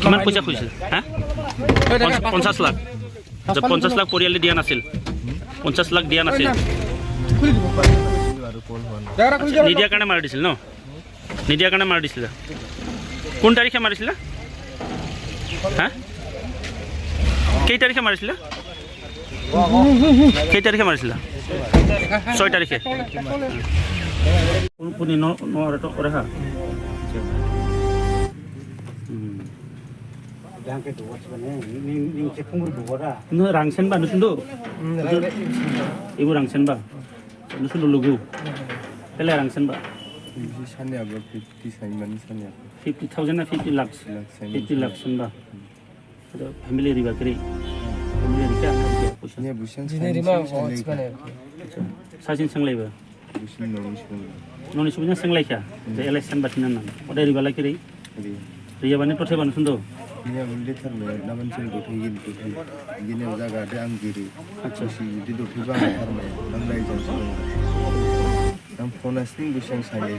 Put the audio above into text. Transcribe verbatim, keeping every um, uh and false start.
কিমান পইচা খুজিছিল? হা? পঞ্চ-, পঞ্চাশ লাখ। আচ্ছা, পঞ্চাশ লাখ পৰিয়ালে দিয়া নাছিল। পঞ্চাশ লাখ দিয়া নাছিল। আচ্ছা, নিদিয়াৰ কাৰণে মাৰি দিছিল ন? নিদিয়াৰ কাৰণে মাৰি দিছিলা? কোন তাৰিখে মাৰিছিলা? হা? কেই তাৰিখে মাৰিছিলা? কেই তাৰিখে মাৰিছিলা? ছয় তাৰিখে। কোন, কোন ন, ন আৰু ত-, অৰে হা? উম। Bangke duas bane, ning, ning, ning cepung duas ra. No, rangsen ba, nusun do? Hmm, rang-, rang-, ibu rangsen ba. Nusun do lugu. Pele rangsen ba. Isi sanya ba, fifty sanya mani sanya. Fifty thousand na fifty lakhs? Lakhs, sanya fifty lakhs sen ba. Ada family riba kiri. Family rika, rika, pusa. Nya busan jine sanya rima sanya wants lagi. Bane. Sasin sang lagi ba. Busin non isipun. Non isipun sang lagi ya? Hmm. Jadi election batinan nang. Pada riba lagi ri. Jadi. Riya bani tothe bani sundo. Ini yang udah tharme, naman sing tothe gin tothe. Gini jaga ada anggiri. Accha. Si jadi tothe bang tharme. Nang lai jam sundo. Nang phone asing busang saya.